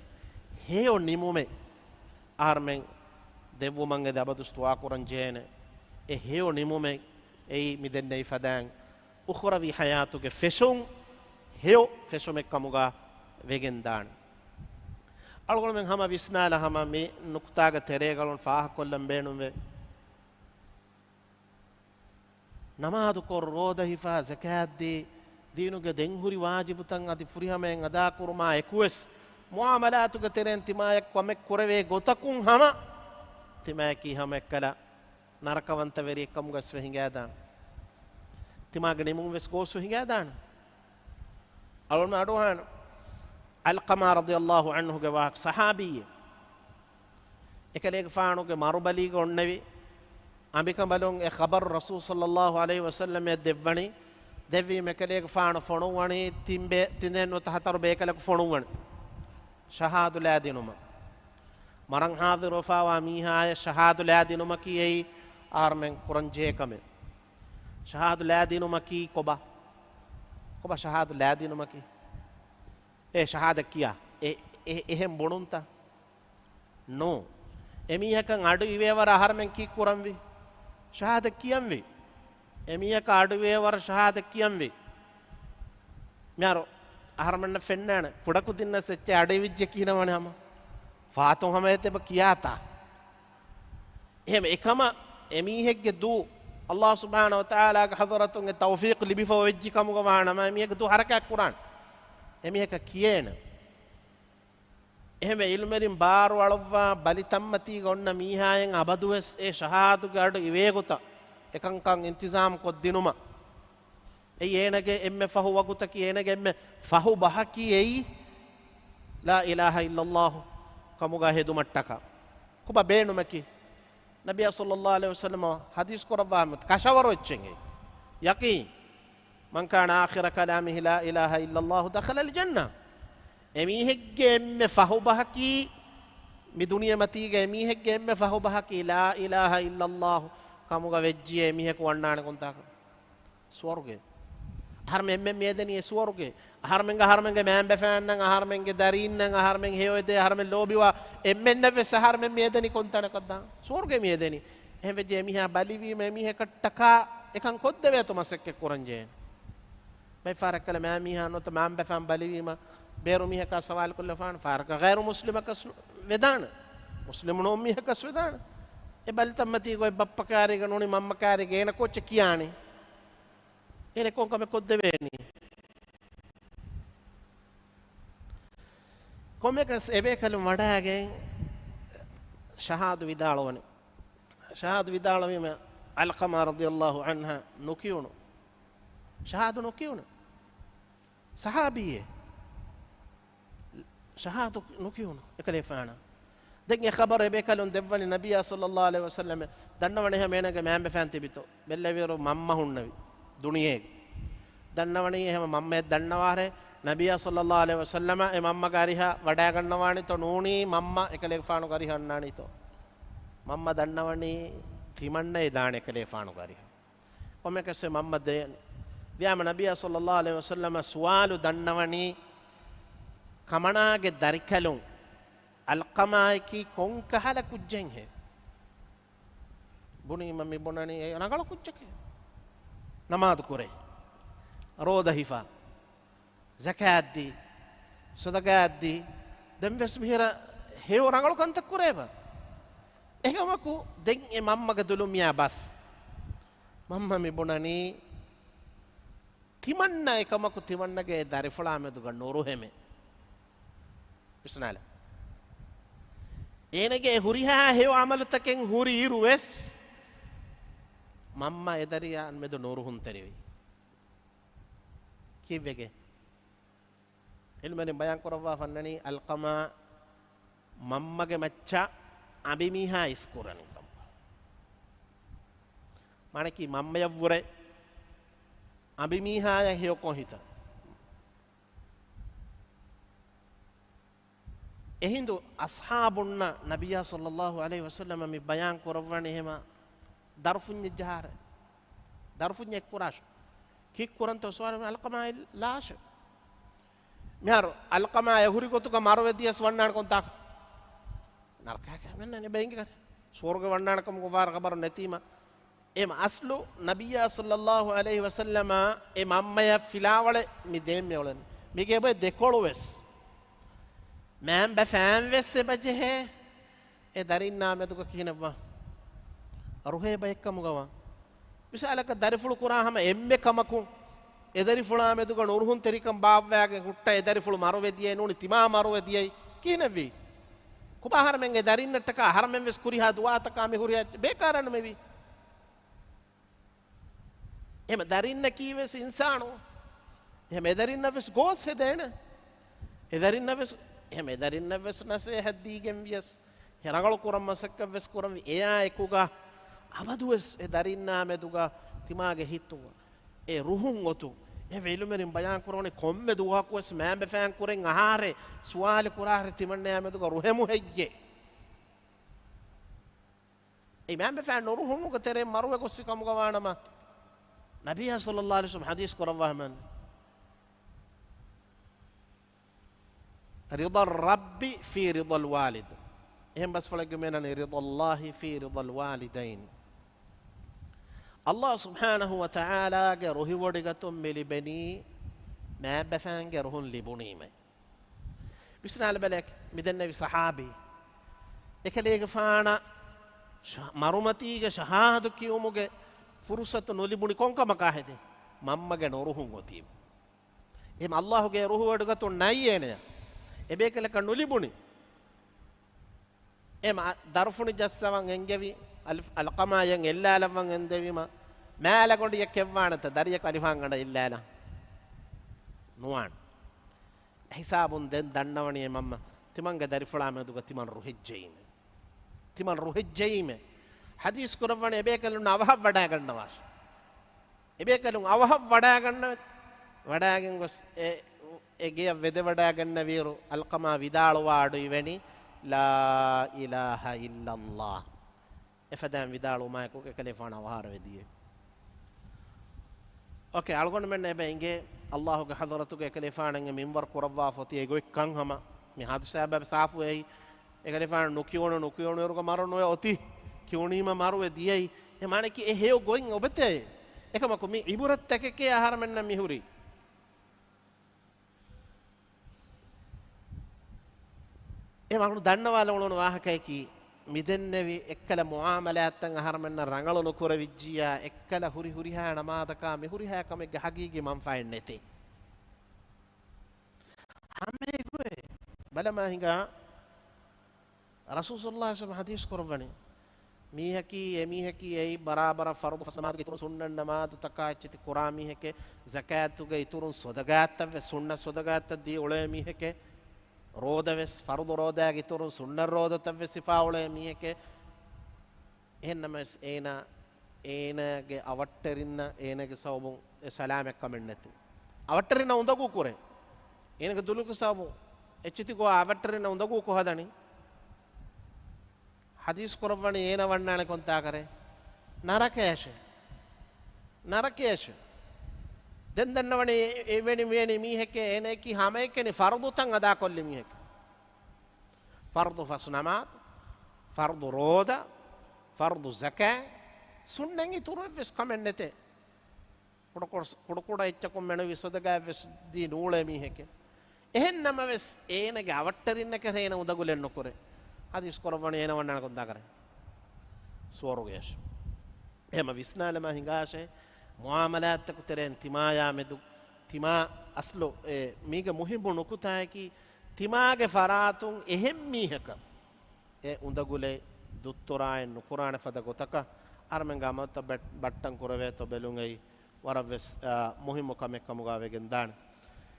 ހެޔޮ ނިމުމެއް އަހަރުމެން ދެއްވުމަށް އެދި އަބަދުސް ދުޢާ ކުރަން ޖެހޭނެ. އެ ހެޔޮ ނިމުމެއް އެއީ މި ދެންނެވި ފަދައިން އުޚްރަވީ ޙަޔާތުގެ ފެށުން ހެޔޮ ފެށުމެއް ކަމުގަ ވެގެން ދާނެ. އަޅުގަނޑުމެން ހަމަ ވިސްނާލާ ހަމަ މި ނުކުތާގެ ތެރޭގަ އަޅުން ފާހަގަކޮށްލަން ބޭނުންވޭ. ނަމާދުކޮށް، ރޯދަ ހިފާ، ޒަކާތް ދީ، ދީނުގެ ދެންހުރި ވާޖިބުތައް އަދި ފުރިހަމައިން އަދާކުރުމާ އެކުވެސް، މުޢާމަލާތުގެ ތެރެއިން ތިމާއެއް ކަމެއް ކުރެވޭ ގޮތަކުން ހަމަ، ތިމާއަކީ ހަމައެއްކަލަ ނަރަކަވަންތަ ވެރިއެއްކަމުގަސް ވެ ހިނގާދާނެ. ތިމާގެ ނިމުން ވެސް ގޯސްވެ ހިނގާދާނެ. އަޅުން އަޑުއަހާނެ. އަލްޤަމާ ރަޟިޔަﷲ ޢަންހުގެ ވާހަކަ ޞަޙާބީއެއް. އެކަލޭގެފާނުގެ މަރުބަލީގަ އޮންނެވި އަނބިކަނބަލުން އެ ޚަބަރު ރަސޫލު ޞައްލައްލާހު ޢަލައިހި ވަސައްލަމަށް ދެއްވަނީ، ދެއްވީމަ އެކަލޭގެފާނު ފޮނުއްވަނީ ތިން ބޭ-، ތިނެއް ނުވަތަ ހަތަރު ބޭކަލަކު ފޮނުއްވަނީ. ޝަހާދު ލާދިނުމަށް. މަރަން ޙާޟިރުވެފާވާ މީހާޔަށް ޝަހާދު ލާދިނުމަކީ އެއީ އަހަރުމެން ކުރަން ޖެހޭ ކަމެއް. ޝަހާދު ލާދިނުމަކީ ކޮބާ؟ ކޮބާ ޝަހާދު ލާދިނުމަކީ؟ އޭ ޝަހާދަތް ކިޔާ. އެ، އެ، އެހެން ބުނުންތަ؟ ނޯ. އެމީހަކަށް އަޑު އިވޭވަރަށް އަހަރުމެން ކީއްކުރަންވީ؟ ޝަހާދަތް ކިޔަންވީ. އެމީހަކަށް އަޑު އިވޭވަރަށް ޝަހާދަތް ކިޔަންވީ. މިހާރު އަހަރުމެންނަށް ފެންނާނެ، ކުޑަކުދިންނަށް އެއްޗެއް އަޑު އިވިއްޖެ ކިހިނެއް ވާނެ ހަމަ؟ ފާތުން ހަމަ އެތައް އެބަ ކިޔާތާ؟ އެހެން އެކަމަށް އެމީހެއްގެ ދޫ ﷲ ސުބްޙާނަހޫ ވަތަޢާލާގެ ޙަޟްރަތުން އެ ތައުފީޤު ލިބިފަ އޮވެއްޖި ކަމުގަ ވާނަމަ، އެމީހެއްގެ ދޫ ޙަރަކާތް ކުރާނެ. އެމީހަކަށް ކިޔޭނެ. އެހެންވެ، ޢިލްމުވެރިން ބާރު އަޅުއްވާ ބަލި ތަންމަތީގަ އޮންނަ މީހާއަށް އަބަދުވެސް އެ ޝަހާދުގެ އަޑު އިވޭގޮތަށް އެކަންކަން އިންތިޒާމް ކޮށްދިނުމަށް. އެއީ އޭނަގެ އެންމެ ފަހު ވަގުތަކީ، އޭނަގެ އެންމެ ފަހު ބަހަކީ އެއީ، ލާ އިލާހަ އިއްލައްލާހު ކަމުގަ ހެދުމަށްޓަކާ. ކޮބާ ބޭނުމަކީ؟ ނަބިއްޔާ ޞައްލައްލާހު ޢަލައިހި ވަސައްލަމަ ޙަދީޘް ކުރައްވާ ކަށަވަރު އެއްޗެއް އެއީ. ޔަޤީން. މަން ކާނަ އާޚިރަ ކަލާމިހި ލާ އިލާހަ އިއްލައްލާހު ދަޚަލަލް ޖަންނަ. އެމީހެއްގެ އެންމެ ފަހު ބަހަކީ، މި ދުނިޔެމަތީގަ އެމީހެއްގެ އެންމެ ފަހު ބަހަކީ ލާ އިލާހަ އިއްލައްލާހު ކަމުގަ ވެއްޖިޔޭ އެމީހަކު ވަންނާނެ ކޮންތާކަށް؟ ސުވަރުގެ. އަހަރުމެން އެންމެން މިއެދެނީ އެ ސުވަރުގެ. އަހަރުމެންގެ، އަހަރުމެންގެ މައިންބަފައިންނަށް، އަހަރުމެންގެ ދަރީންނަށް، އަހަރުމެން ހެޔޮއެދޭ، އަހަރުމެން ލޯބިވާ އެންމެންނަށް ވެސް އަހަރުމެން މިއެދެނީ ކޮންތަނަކަށް ދާން؟ ސުވަރުގެ މިއެދެނީ. އެހެންވެއްޖެ އެމީހާ ބަލިވީމަ އެމީހަކަށްޓަކާ އެކަން ކޮށްދެވޭތޯ މަސައްކަތް ކުރަންޖެހޭނެ. ބައެއް ފަހަރަށް ކަލޭ މައިންބަފައިން ނުވަތަ މައިންބަފައިން ބަލިވީމަ ބޭރު މީހަކާ ސަވާލު ކޮށްލަފާނެ، ފަހަރަކަށް ޣައިރު މުސްލިމަކަސް ވެދާނެ. މުސްލިމު ނޫން މީހަކަސް ވެދާނެ. އެ ބަލި ތަންމަތީގަ އޮތް ބައްޕަ ކާރީގަ ނޫނީ މަންމަ ކާރީގަ އޭނަ ކޯއްޗެއް ކިޔާނީ؟ އޭނަ ކޮން ކަމެއް ކޮށްދެވޭނީ؟ ކޮންމެއަކަސް އެބޭކަލުން ވަޑައިގެން ޝަހާދު ވިދާޅުވަނީ. ޝަހާދު ވިދާޅުވީމަ ޢަލްޤަމާ ރަޟިޔަﷲ ޢަންހަށް ނުކިޔުނު. ޝަހާދު ނުކިޔުނު. ޞަޙާބީއެއް. ޝަހާދު ނުކިޔުނު އެކަލޭފާނަށް. ދެން އެ ޚަބަރު އެބޭކަލުން ދެއްވަނީ ނަބިއްޔާ ޞައްލައްލާހު ޢަލައިހި ވަސައްލަމަށް. ދަންނަވަނީ ހަމަ އޭނަގެ މައިންބަފައިން ތިބިތޯ. ބެއްލެވިއިރު މަންމަ ހުންނެވި ދުނިޔޭގެ. ދަންނަވަނީ އެހެމަ މަންމައެއް ދަންނަވާރޭ. ނަބިއްޔާ ޞައްލައްލާހު ޢަލައިހި ވަސައްލަމަށް އެ މަންމަގެ އަރިހަށް ވަޑައިގަންނަވާނީތޯ ނޫނީ މަންމަ އެކަލޭގެފާނުގެ އަރިހަށް އަންނާނީތޯ. މަންމަ ދަންނަވަނީ ތިމަންނައެއް ދާނެ އެކަލޭފާނުގެ އަރިހަށް. ކޮންމެއަކަސް އެ މަންމަ ދޭނެ. ދިޔާމަ ނަބިއްޔާ ޞައްލައްލާހު ޢަލައިހި ވަސައްލަމަ ސުވާލު ދަންނަވަނީ ކަމަނާގެ ދަރިކަލުން އަލްޤަމާއަކީ ކޮން ކަހަލަ ކުއްޖެއްހޭ؟ ބުނީމަ މި ބުނަނީ އެ ރަނގަޅު ކުއްޖެކޭ. ނަމާދު ކުރޭ. ރޯދަ ހިފާ، ޒަކާތް ދީ، ޞަދަޤާތް ދީ، ދެން ވެސް މިހިރަ ހެޔޮ ރަނގަޅު ކަންތައް ކުރޭބަ. އެކަމަކު ދެން އެ މަންމަގެ ދުލުން މިއާ ބަސް. މަންމަ މި ބުނަނީ، ތިމަންނަ އެކަމަކު ތިމަންނަގެ އެ ދަރިފުޅާ މެދުގަ ނުރުހެމޭ. ވިސްނާލަ. އޭނަގެ ހުރިހާ ހެޔޮ ޢަމަލުތަކެއް ހުރި އިރު ވެސް، މަންމަ އެ ދަރިޔާ މެދު ނުރުހުންތެރިވި. ކީއްވެގެ؟ ޢިލްމުވެރިން ބަޔާން ކުރައްވާ ފަންނަނީ އަލްޤަމާ މަންމަގެ މައްޗަށް އަނބިމީހާ އިސްކުރަނީ ކަމަށް. މާނަކީ މަންމަޔަށްވުރެ އަނބިމީހާޔަށް ހެޔޮކޮށް ހިތަން. އެހިނދު އަޞްޙާބުންނަށް ނަބިއްޔާ ޞައްލައްލާހު ޢަލައިހި ވަސައްލަމަ މި ބަޔާން ކުރައްވަނީ ހަމަ ދަރުފުންޏެއް ޖަހާރެ. ދަރުފުންޏެއް ކުރާށޭ. ކީއް ކުރަންތޯ ސުވާލު އަލްޤަމާއަށް ލާށޭ. މިހާރު އަލްޤަމާ އެ ހުރި ގޮތުގަ މަރުވެ ދިޔަސް ވަންނާނެ ކޮންތާކަށް؟ ނަރަކައަކަށް މެންނަން އެބަ އިނގިގަނެ. ސުވަރުގެ ވަންނާނެ ކަމުގެ ވާރަ ޚަބަރު ނެތީމަ. އެ އަސްލު ނަބިއްޔާ ޞައްލައްލާހު ޢަލައިހި ވަސައްލަމަ އެ މަންމަޔަށް ފިލާވަޅެއް މި ދޭން މި އުޅެން. މީގެ އެބަ ދެކޮޅު ވެސް. މައިންބަފައިން ވެސް އެބަ ޖެހޭ. އެ ދަރިންނާ މެދުގަ ކިހިނެއްވާ؟ ރުހޭ ބައެއްކަމުގަވާ. މިސާލަކަށް ދަރިފުޅު ކުރާ ހަމަ އެންމެ ކަމަކުން އެ ދަރިފުޅާ މެދުގަ ނުރުހުންތެރިކަން ބާއްވާގެން ހުއްޓަ އެ ދަރިފުޅު މަރުވެ ދިޔައީ ނޫނީ ތިމާ މަރުވެ ދިޔައީ ކިހިނެއްވީ؟ ކޮބާ އަހަރެމެން އެ ދަރިންނަށްޓަކާ އަހަރެމެން ވެސް ކުރިހާ ދުޢާތަކާ މި ހުރިހާ ބޭކާރާ ނުމެވީ؟ އެހެމަ ދަރިންނަކީ ވެސް އިންސާނު. އެހެމަ އެ ދަރިންނަށް ވެސް ގޯސް ހެދޭނެ. އެ ދަރިންނަށް ވެސް، އެހެމަ އެ ދަރިންނަށް ވެސް ނަސޭހަތް ދީގެން ވިޔަސް، އެ ރަނގަޅު ކުރަން މަސައްކަތް ވެސް ކުރަންވީ. އެއާ އެކުގަ އަބަދުވެސް އެ ދަރިންނާ މެދުގަ ތިމާގެ ހިތުގަ އެ ރުހުން އޮތު. އެ ޢިލްމުވެރިން ބަޔާން ކުރަވަނީ ކޮންމެ ދުވަހަކުވެސް މައިންބަފައިން ކުރެން އަހާރެ ސުވާލު ކުރާހެރި ތިމަންނަޔާ މެދުގަ ރުހެމު ހެއްޔޭ؟ އެ މައިންބަފައިން ނުރުހުމުގެ ތެރެއިން މަރުވެ ގޮއްސި ކަމުގަ ވާނަމަ، ނަބިއްޔާ ޞައްލައްލާހު ޢަލައިހި ވަސައްލަމަ ޙަދީޘް ކުރައްވާ ހަމަން، رضا الرب في رضا الوالد. އެހެން ބަސްފުޅެއްގެ މޭނަނީ رضا الله في رضا الوالدين. ﷲ ސުބްޙާނަހޫ ވަތަޢާލާގެ ރުހިވޮޑިގަތުން މި ލިބެނީ މައިންބަފައިންގެ ރުހުން ލިބުނީމަ. ވިސްނާލަބަލައެކެ، މިދެންނެވި ޞަޙާބީ އެކަލޭގެފާނަށް ޝަ-، މަރުމަތީގެ ޝަހާދަތު ކިޔުމުގެ ފުރުޞަތު ނުލިބުނީ ކޮންކަމަކާ ހެދި؟ މަންމަގެ ނުރުހުން އޮތީމަ. އެހެން ﷲގެ ރުހުވޮޑިގަތުން ނައްޔޭނެ. އެބޭކަލަކަށް ނުލިބުނީ. އެ މަ-، ދަރުފުނި ޖައްސަވަން އެންގެވި، އަލިފް-، އަލްޤަމާޔަށް އެއްލާލައްވަން އެންދެވީމަ، މާލެ ގޮނޑިއެއް ކެއްވާނެތަ ދަރިޔަކަށް އަލިފާންގަނޑަށް އެއްލާލަން؟ ނުވާނެ. ހިސާބުން ދެން ދަންނަވަނީ އެ މަންމަ ތިމަންގެ ދަރިފުޅާ މެދުގަ ތިމަން ރުހިއްޖެއީމެ. ތިމަން ރުހިއްޖެއީމެ. ޙަދީޘް ކުރައްވަނީ އެބޭކަލުން އަވަހަށް ވަޑާގަންނަވާށޭ. އެބޭކަލުން އަވަހަށް ވަޑާގަންނަވެ-، ވަޑާގެން ގޮސް އެ، އެ ގެޔަށް ވެދެވަޑާގަންނަވިއިރު އަލްޤަމާ ވިދާޅުވާ އަޑު އިވެނީ، لا إله إلا الله. އެފަދައިން ވިދާޅުވުމާއެކު އެކަލޭފާނު އަވަހާރަވެ ދިޔައީ. އޯކޭ، އަޅުގަނޑުމެން އެބަ އިނގޭ، ﷲގެ ޙަޟްރަތުގަ އެކަލޭފާނަށް މިންވަރު ކުރައްވާފަ އޮތީ އެގޮތްކަން ހަމަ މި ޙާދިސާ ބައި ސާފުވެ އެއީ. އެކަލޭފާނު ނުކިޔުނު، ނުކިޔުނުއިރުގަ މަރު ނުވެ އޮތީ. ކިޔުނީމަ މަރުވެ ދިޔައީ. އެ މާނައަކީ އެ ހެޔޮ ގޮތް އޮބެތޭ. އެކަމަކު މި ޢިބުރަތްތަކެކޭ އަހަރަމެންނަށް މިހުރީ. އެ މަގުނު ދަންނަވާލަން އުޅުނު ވާހަކަޔަކީ، މިދެންނެވި އެއްކަލަ މުޢާމަލާތްތައް އަހަރަމެންނަށް ރަނގަޅު ނުކުރެވިއްޖިއްޔާ، އެއްކަލަ ހުރި ހުރިހާ ނަމާދަކާ މި ހުރިހާ ކަމެއްގެ ޙަޤީޤީ މަންފާއެއް ނެތޭ. ހަމައެގޮތް ބަލަމާ ހިނގާ، ރަސޫލު ޞައްލައްލާހު ޢަލައިހި ވަސައްލަމަ ޙަދީޘް ކުރައްވަނީ، މީހަކީ، އެ މީހަކީ އެއީ ބަރާބަރަށް ފަރުޟު ފަސް ނަމާދުގެ އިތުރުން ސުންނަތް ނަމާދުތަކާ އެއްޗެތި ކުރާ މީހެކޭ، ޒަކާތުގެ އިތުރުން ޞަދަޤާތްތައްވެސް، ސުންނަތް ޞަދަޤާތްތައް ދީ އުޅޭ މީހެކޭ، ރޯދަވެސް، ފަރުޟު ރޯދާގެ އިތުރުން ސުންނަތް ރޯދަތައްވެސް ހިފާ އުޅޭ މީހެކޭ، އެހެންނަމަވެސް އޭނާ، އޭނާގެ އަވަށްޓެރިންނަށް އޭނާގެ ސަބަބުން އެ ސަލާމަތް ކަމެއް ނެތޭ. އަވަށްޓެރިންނަށް އުނދަގޫ ކުރޭ. އޭނާގެ ދުލުގެ ސަބަބުން އެއްޗެތި ގޮވާ އަވަށްޓެރިންނަށް އުނދަގޫ ކޮށް ހަދަނީ. ޙަދީޘް ކުރައްވަނީ އޭނަ ވަންނާނެ ކޮންތާކަރެ؟ ނަރަކަޔަށޭ. ނަރަކަޔަށޭ. ދެން ދަންނަވަނީ އެ-، އެވެނި މިވެނި މީހެކޭ އޭނައަކީ ހަމައެކަނި ފަރުޟުތައް އަދާކޮށްލި މީހެކޭ. ފަރުޟު ފަސް ނަމާދު، ފަރުޟު ރޯދަ، ފަރުޟު ޒަކާ، ސުންނަތް އިތުރު އެއްވެސް ކަމެއް ނެތޭ. ކުޑަކުޑަ، ކުޑަކުޑަ އެއްޗަކުން މެނުވީ ސޮދަގާތްވެސް ދީ ނޫޅޭ މީހެކޭ. އެހެން ނަމަވެސް، އޭނަގެ އަވަށްޓެރިންނަކަށް އޭނަ އުނދަގުލެއް ނުކުރޭ. ހަދީސް ކުރައްވަނީ އޭނަ ވަންނާނެ ކޮންދާކަރެއް؟ ސުވަރުގެޔަށް. އެހެމަ ވިސްނާލަމާ ހިނގާށޭ، މުއާމަލާތްތަކު ތެރޭން ތިމާޔާ މެދު، ތިމާ އަސްލު އެ މީގެ މުހިއްމު ނުކުތާއަކީ، ތިމާގެ ފަރާތުން އެހެން މީހަކަށް އެ އުނދަގުލެއް ދުއްތުރާއެއް ނުކުރާނެ ފަދަ ގޮތަކަށް އަހަރުމެންގެ އަމަލުތައް ބައް-، ބައްޓަން ކުރެވޭތޯ ބެލުން އެއީ ވަރަށްވެސް، އާ، މުހިއްމު ކަމެއް ކަމުގަ ވެގެން ދާނެ.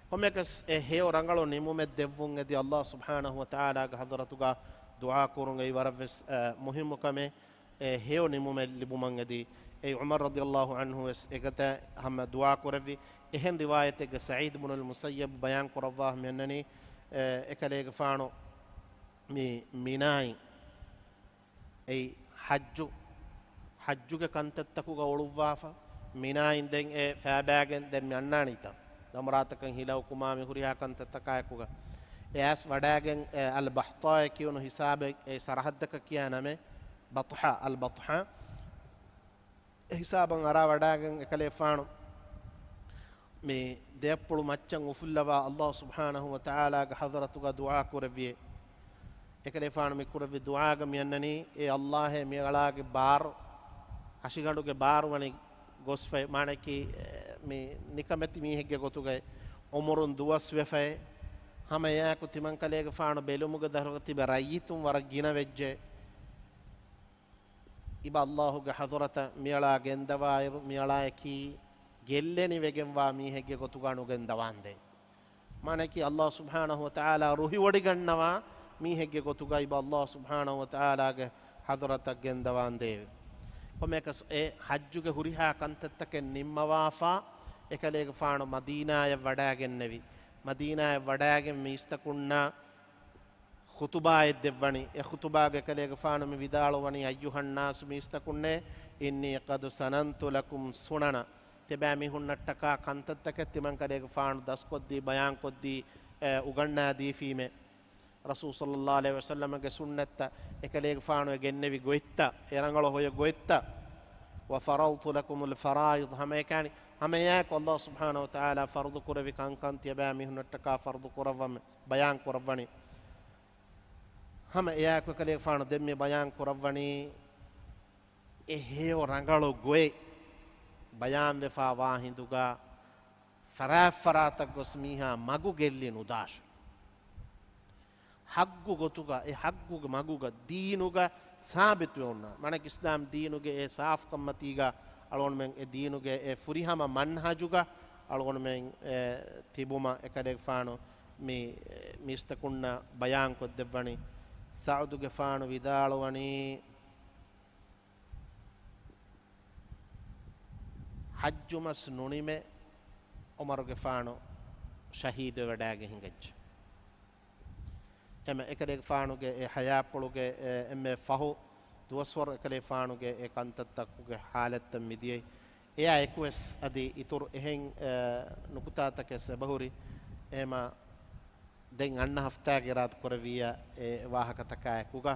ކޮންމެއަކަސް އެ ހެޔޮ ރަނގަޅު ނިމުމެއް ދެއްވުން އެދި އައްލާހު ސުބްޙާނަހު ވަތަޢާލާގެ ޙަޟްރަތުގަ ދުޢާ ކުރުން އެއީ ވަރަށްވެސް، އާ، މުހިއްމު ކަމެއް. އެ ހެޔޮ ނިމުމެއް ލިބުމަށް އެދި. އެއީ ޢުމަރު ރަޟިޔައްލާހު ޢަންހު ވެސް އެގޮތަށް ހަމަ ދުޢާ ކުރެއްވި. އެހެން ރިވާޔަތެއްގަ ސަޢީދު ބުނުލް މުސައްޔަބް ބަޔާން ކުރައްވާ މިއަންނަނީ، އެ، އެކަލޭގެފާނު މި މިނާއިން އެއީ ޙައްޖު، ޙައްޖުގެ ކަންތައްތަކުގަ އުޅުއްވާފަ، މިނާއިން ދެން އެ ފައިބައިގެން ދެން މި އަންނާނީތަ ޖަމްރާތަކަށް ހިލައުކުމާ މި ހުރިހާ ކަންތައްތަކާއެކުގަ. އެ އައިސް ވަޑާގެން އެ އަލް ބަޙްޠާއޭ ކިޔުނު ހިސާބެއް، އެ ސަރަޙައްދަކަށް ކިޔާ ނަމެއް ބަޠްޙާ، އަލް ބަޠްޙާ. އެ ހިސާބަށް އަރާ ވަޑާގެން އެކަލޭފާނު މި ދެއަތްޕުޅު މައްޗަށް އުފުއްލަވާ އައްލާހު ސުބްޙާނަހު ވަތަޢާލާގެ ޙަޟްރަތުގަ ދުޢާ ކުރެއްވިއޭ. އެކަލޭފާނު މި ކުރެއްވި ދުޢާގަ މިއަންނަނީ، އޭ އައްލާހޭ، މިއަޅާގެ ބާރު، ހަށިގަނޑުގެ ބާރު ވަނީ ގޮސްފައި، މާނައަކީ، މި ނިކަމެތި މީހެއްގެ ގޮތުގައި އުމުރުން ދުވަސްވެފައި، ހަމަ އެއާއެކު ތިމަންކަލޭގެފާނު ބެލުމުގެ ދަށުގަ ތިބި ރައްޔިތުން ވަރަށް ގިނަވެއްޖެ. އިބަ އައްލާހުގެ ޙަޟްރަތަށް މިއަޅާ ގެންދަވާއިރު، މިއަޅާއަކީ ގެއްލެނިވެގެންވާ މީހެއްގެ ގޮތުގަ ނުގެންދަވާނދޭ. މާނައަކީ، އައްލާހު ސުބްޙާނަހު ވަތަޢާލާ ރުހިވޮޑިގަންނަވާ މީހެއްގެ ގޮތުގަ އިބަ އައްލާހު ސުބްޙާނަހު ވަތަޢާލާގެ ޙަޟްރަތަށް ގެންދަވާނދޭވެ. ކޮންމެއަކަސް އެ ޙައްޖުގެ ހުރިހާ ކަންތައްތަކެއް ނިންމަވާފާ، އެކަލޭގެފާނު މަދީނާޔަށް ވަޑާގެންނެވި. މަދީނާޔަށް ވަޑާގެން މީސްތަކުންނާ ޚުތުބާއެއް ދެއްވަނީ. އެ ޚުތުބާގަ އެކަލޭގެފާނު މި ވިދާޅުވަނީ، އައްޔުހައްނާސު، މީސްތަކުންނޭ، އިންނީ ޤަދް ސަނަންތު ލަކުމް ސުނަނަ. ތިޔަބައިމީހުންނަށްޓަކާ ކަންތައްތަކެއް ތިމަންކަލޭގެފާނު ދަސްކޮށްދީ، ބަޔާންކޮށްދީ، އެ، އުގަންނާދީފީމޭ. ރަސޫލު ޞައްލައްލާހު ޢަލައިހި ވަސައްލަމަގެ ސުންނަތްތައް، އެކަލޭގެފާނު އެ ގެންނެވި ގޮތްތައް، އެ ރަނގަޅު ހޮޔެއް ގޮތްތައް. ވަފަރަޟްތު ލަކުމުލް ފަރާއިޟް، ހަމައެކަނި، ހަމައެއާއެކު އައްލާހު ސުބްޙާނަހު ވަތަޢާލާ ފަރުޟު ކުރެއްވި ކަންކަން ތިޔަބައިމީހުންނަށްޓަކާ ފަރުޟު ކުރައްވަމެ. ބަޔާން ކުރައްވަނީ. ހަމަ އެއާއެކު އެކަލޭގެފާނު ދެންމެ ބަޔާން ކުރައްވަނީ، އެ ހެޔޮ ރަނގަޅު ގޮތް ބަޔާންވެފާ ވާ ހިނދުގަ ފަރާތްފަރާތަށް ގޮސް މީހާ މަގު ގެއްލި ނުދާށޭ. ޙައްޤު ގޮތުގަ، އެ ޙައްޤުގެ މަގުގަ، ދީނުގަ ސާބިތުވެ އޮންނާނެ. މާނައަކީ، އިސްލާމް ދީނުގެ އެ ސާފުކަންމަތީގަ އަޅުގަނޑުމެން އެ ދީނުގެ އެ ފުރިހަމަ މަންހަޖުގަ އަޅުގަނޑުމެން، އެ، ތިބުމަށް އެކަލޭގެފާނު މި، އެ، މީސްތަކުންނަށް ބަޔާންކޮށްދެއްވަނީ. ސަޢުދުގެފާނު ވިދާޅުވަނީ، ޙައްޖުމަސް ނުނިމެ ޢުމަރުގެފާނު ޝަހީދުވެވަޑައިގެން ހިނގައްޖެ. އެމަ އެކަލޭގެފާނުގެ އެ ޙަޔާތްޕުޅުގެ އެ އެންމެ ފަހު ދުވަސްވަރު އެކަލޭގެފާނުގެ އެ ކަންތައްތަކުގެ ޙާލަތްތައް މިދިޔައީ. އެއާ އެކުވެސް އަދި އިތުރު އެހެން، އެ، ނުކުތާތަކެއް އެބަހުރި. އެހެމަ ދެން އަންނަ ހަފްތާގެ އިރާދަ ކުރެއްވިއްޔާ އެ ވާހަކަތަކާ އެކުގަ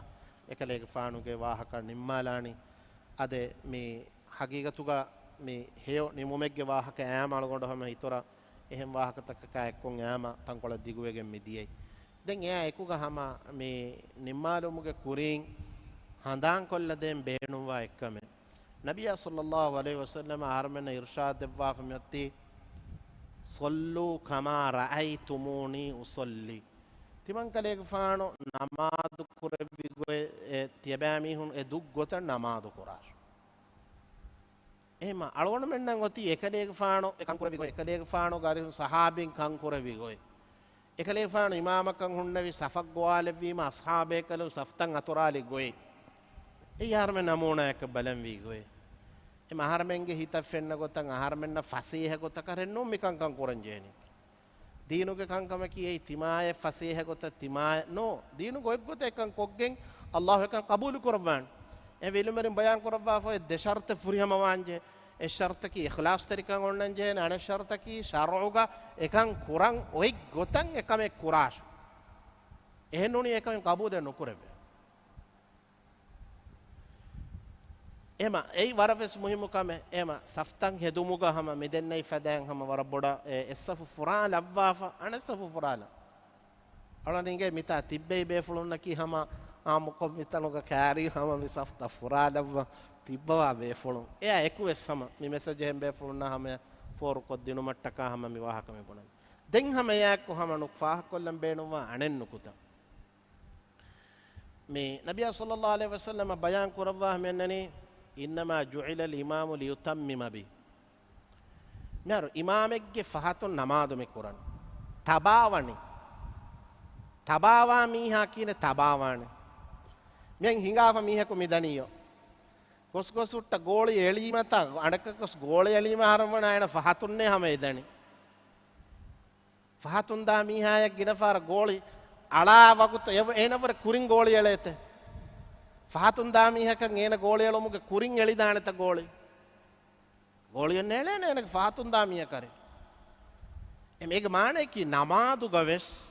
އެކަލޭގެފާނުގެ ވާހަކަ ނިންމާލާނީ. އާދެ، މި ޙަޤީޤަތުގަ މި ހެޔޮ ނިމުމެއްގެ ވާހަކަ އައިމަ އަޅުގަނޑު ހަމަ އިތުރަށް އެހެން ވާހަކަތަކަކާ އެއްކޮށް އައިމަ ތަންކޮޅެއް ދިގުވެގެން މި ދިޔައީ. ދެން އެއާ އެކުގަ ހަމަ މި ނިންމާލުމުގެ ކުރިން ހަނދާންކޮށްލަދޭން ބޭނުންވާ އެއްކަމެއް. ނަބިއްޔާ ޞައްލައްލާހު ޢަލައިހި ވަސައްލަމަ އަހަރުމެންނަށް އިރުޝާދު ދެއްވާފަ މިއޮތީ، "ޞައްލޫ ކަމާ ރައައިތުމޫނީ އުޞައްލީ." ތިމަންކަލޭގެފާނު ނަމާދު ކުރެއްވި ގޮތް، އެ، ތިޔަބައިމީހުން އެ ދުށް ގޮތަށް ނަމާދު ކުރާށޭ. އެހެމަ އަޅުގަނޑުމެންނަށް އޮތީ އެކަލޭގެފާނު އެ ކަން ކުރެއްވި ގޮތް، އެކަލޭގެފާނުގެ އަރިހުން ޞަޙާބީން ކަން ކުރެއްވި ގޮތް. އެކަލޭގެފާނު އިމާމަކަށް ހުންނެވި ޞަފަށް ގޮވާލެއްވީމަ އަޞްޙާބޭކަލުން ޞަފްތައް އަތުރާލި ގޮތް. އެއީ އަހަރުމެން ނަމޫނާއަކަށް ބަލަންވީ ގޮތް. އެމަ އަހަރުމެންގެ ހިތަށް ފެންނަ ގޮތަށް އަހަރުމެންނަށް ފަސޭހަ ގޮތަކަށް ނޫން މިކަންކަން ކުރަން ޖެހެނީ. ދީނުގެ ކަންކަމަކީ އެއީ ތިމާޔަށް ފަސޭހަ ގޮތަށް ތިމާޔަށް ނޫން. ދީނުގެ އޮތް ގޮތަށް އެކަން ކޮށްގެން އައްލާހު އެކަން ޤަބޫލު ކުރައްވާނެ. އެ ޢިލްމުވެރިން ބަޔާން ކުރައްވާފަ އޮތް ދެ ޝަރުޠެއް ފުރިހަމަވާންޖެ. އެއް ޝަރުޠަކީ އިޚްލާޞްތެރިކަން އޮންނަންޖެހޭނެ، އަނެއް ޝަރުޠަކީ ޝަރުޢުގަ އެކަން ކުރަން އޮތް ގޮތަށް އެކަމެއް ކުރާށޭ. އެހެންނޫނީ އެކަމެއް ޤަބޫލެއް ނުކުރެވޭ. އެމަ އެއީ ވަރަށް ވެސް މުހިއްމު ކަމެއް. އެމަ ސަފްތައް ހެދުމުގަ ހަމަ މިދެންނެވި ފަދައިން ހަމަ ވަރަށް ބޮޑަށް އެ އެއްސަފު ފުރާލައްވާފަ، އަނެއްސަފު ފުރާލަ. އަޅަނީގެ މިތާ ތިއްބެވި ބޭފުޅުންނަކީ ހަމަ އާއްމުކޮށް މިތަނުގަ ކާރީ ހަމަ މި ސަފްތައް ފުރާލައްވަ ތިއްބަވާ ބޭފުޅުން. އެއާ އެކު ވެސް ހަމަ މި މެސެޖެއް އެހެން ބޭފުޅުންނާ ހަމަޔަށް ފޯރުކޮށް ދިނުމަށްޓަކާ ހަމަ މި ވާހަކަ މި ބުނަނީ. ދެން ހަމަ އެއާއެކު ހަމަ ނު-، ފާހަގަކޮށްލަން ބޭނުންވާ އަނެއް ނުކުތާ. މި ނަބިއްޔާ ޞައްލައްލާހު ޢަލައިހި ވަސައްލަމަ ބަޔާން ކުރައްވާ ހަމަ އަންނަނީ، "إنما جعل الإمام ليؤتم به." މިހާރު އިމާމެއްގެ ފަހަތުން ނަމާދު މި ކުރަން. ތަބާވަނީ. ތަބާވާ މީހާ ކިހިނެއް ތަބާވާނެ؟ މިހެން ހިނގާފަ މީހަކު މި ދަނީޔޯ. ގޮސް ގޮސް ހުއްޓަ ގޯޅި އެޅީމަތާ، އަނޑަކަށް ގޮސް ގޯޅި އެޅީމަ އަހަރެން ވަނީ އޭނަ ފަހަތުންނޭ ހަމަ އެ ދަނީ. ފަހަތުން ދާ މީހާޔަށް ގިނަ ފަހަރަށް ގޯޅި އަޅާ ވަގުތު އެ-، އޭނަ ވުރެ ކުރިން ގޯޅި އެޅޭތެ. ފަހަތުން ދާ މީހަކަށް އޭނަ ގޯޅި އެޅުމުގެ ކުރިން އެޅިދާނެތަ ގޯޅި؟ ގޯޅި އެއްނެ އެޅޭނެ އޭނަގެ ފަހަތުން ދާ މީހަކަށް. އެ މީގެ މާނަޔަކީ ނަމާދުގަ ވެސް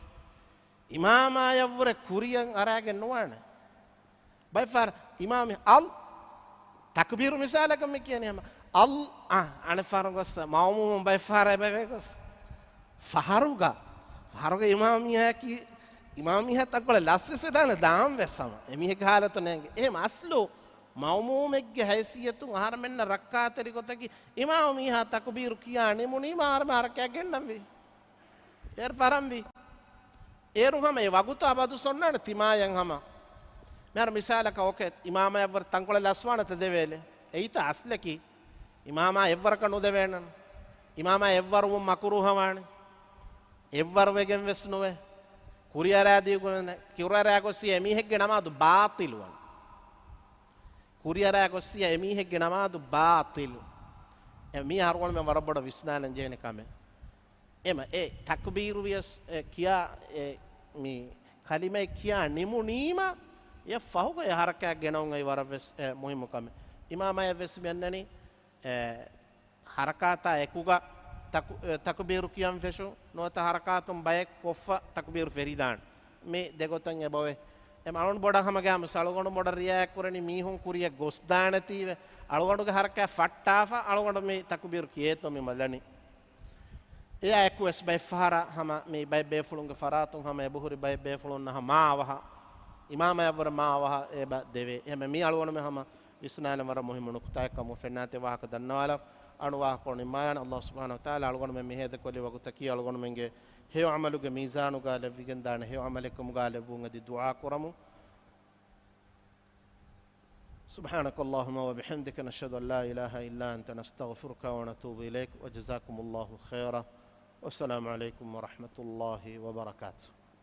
އިމާމާޔަށްވުރެ ކުރިއަށް އަރާގެން ނުވާނެ. ބައެއްފަހަރަށް އިމާމް އަލް، ތަކުބީރު މިސާލަކަށް މި ކިޔަނީ ހަމަ އަލް، އަ، އަނެއްފަހަރަށް ގޮސް މައުމޫމުން ބައެއްފަހަރަށް އެބަވޭ ގޮސް. ފަހަރުގަ، ފަހަރުގަ އިމާމް މީހާއަކީ، އިމާމް މީހާ ތަންކޮޅެއް ލަސްވެސް ވެދާނެ ދާން ވެސް ހަމަ. އެމީހެއްގެ ހާލަތު ނޭނގެ. އެހެން އަސްލު މައުމޫމެއްގެ ހައިސިއްޔަތުން އަހަރެމެންނަށް ރައްކާތެރި ގޮތަކީ، އިމާމު މީހާ ތަކުބީރު ކިޔާ ނިމުނީމަ އަހަރެމެން ހަރަކާތް ގެންނަންވީ. އޭރު ފަރަންވީ. އޭރު ހަމަ އެ ވަގުތު އަބަދު ސޮންނާނެ ތިމާޔަށް ހަމަ. މިހާރު މިސާލަކަށް އޯކޭ، އިމާމާޔަށްވުރެ ތަންކޮޅެއް ލަސްވާނެތަ ދެވޭލެ؟ އެއީތަ އަސްލަކީ. އިމާމާ އެއްވަރަކަށް ނުދެވޭނަން. އިމާމާ އެއްވަރުވުން މަކުރޫހަވާނެ. އެއްވަރު ވެގެން ވެސް ނުވޭ. ކުރިއަރާ ދީގެން، ކުރިއަރާ ގޮއްސި އެމީހެއްގެ ނަމާދު ބާޠިލުވާނެ. ކުރިއަރާ ގޮއްސި އެމީހެއްގެ ނަމާދު ބާޠިލު. އެ މީ އަޅުގަނޑުމެން ވަރަށް ބޮޑަށް ވިސްނާލަން ޖެހޭނެ ކަމެއް. އެމަ އެ ތަކުބީރު ވިޔަސް އެ ކިޔާ އެ މި ކަލިމައެއް ކިޔާ ނިމުނީމަ އެ ފަހުގަ އެ ހަރަކާތް ގެނައުން އެއީ ވަރަށް ވެސް އެ މުހިއްމު ކަމެއް. އިމާމާޔަށް ވެސް މި އަންނަނީ އެ ހަރަކާތާ އެކުގަ ތަކު، އެ، ތަކުބީރު ކިޔަން ފެށުން ނުވަތަ ހަރަކާތުން ބައެއް ކޮށްފަ ތަކުބީރު ފެރިދާނެ. މި ދެގޮތަށް އެބަވޭ. އެމަ އަޅުގަނޑު ބޮޑަށް ހަމަ ގައިމުވެސް އަޅުގަނޑު ބޮޑަށް ރިއާޔަތް ކުރަނީ މީހުން ކުރިއަށް ގޮސްދާނެތީވެ. އަޅުގަނޑުގެ ހަރަކާތް ފައްޓާފަ އަޅުގަނޑު މި ތަކުބީރު ކިޔޭތޯ މި މަދަނީ. އެއާ އެކު ވެސް ބައެއްފަހަރަށް ހަމަ މި ބައެއް ބޭފުޅުންގެ ފަރާތުން ހަމަ އެބަހުރި ބައެއް ބޭފުޅުންނަށް ހަމަ މާ އަވަހަށް، އިމާމާޔަށްވުރެ މާ އަވަހަށް އެބަ ދެވޭ. އެހެން މި އަޅުގަނޑުމެން ހަމަ ވިސްނާލަން ވަރަށް މުހިއްމު ނުކުތާއެއް ކަމުން ފެންނާތީ ވާހަކަ ދަންނަވާލަ، އަޅު ވާހަކަކޮޅު ނިންމާލާނެ. ﷲ ސުބްޙާނަހޫ ވަތަޢާލާ އަޅުގަނޑުމެން މި ހޭދަކޮށްލި ވަގުތަކީ އަޅުގަނޑުމެންގެ ހެޔޮ ޢަމަލުގެ މީޒާނުގަ ލެއްވިގެން ދާނެ ހެޔޮ ޢަމަލެއްކަމުގަ ލެއްވުން އެދި ދުޢާ ކުރަމު. سبحانك اللهم وبحمدك، نشهد أن لا إله إلا أنت، نستغفرك ونتوب إليك، وجزاكم الله خيرا، والسلام عليكم ورحمة الله وبركاته.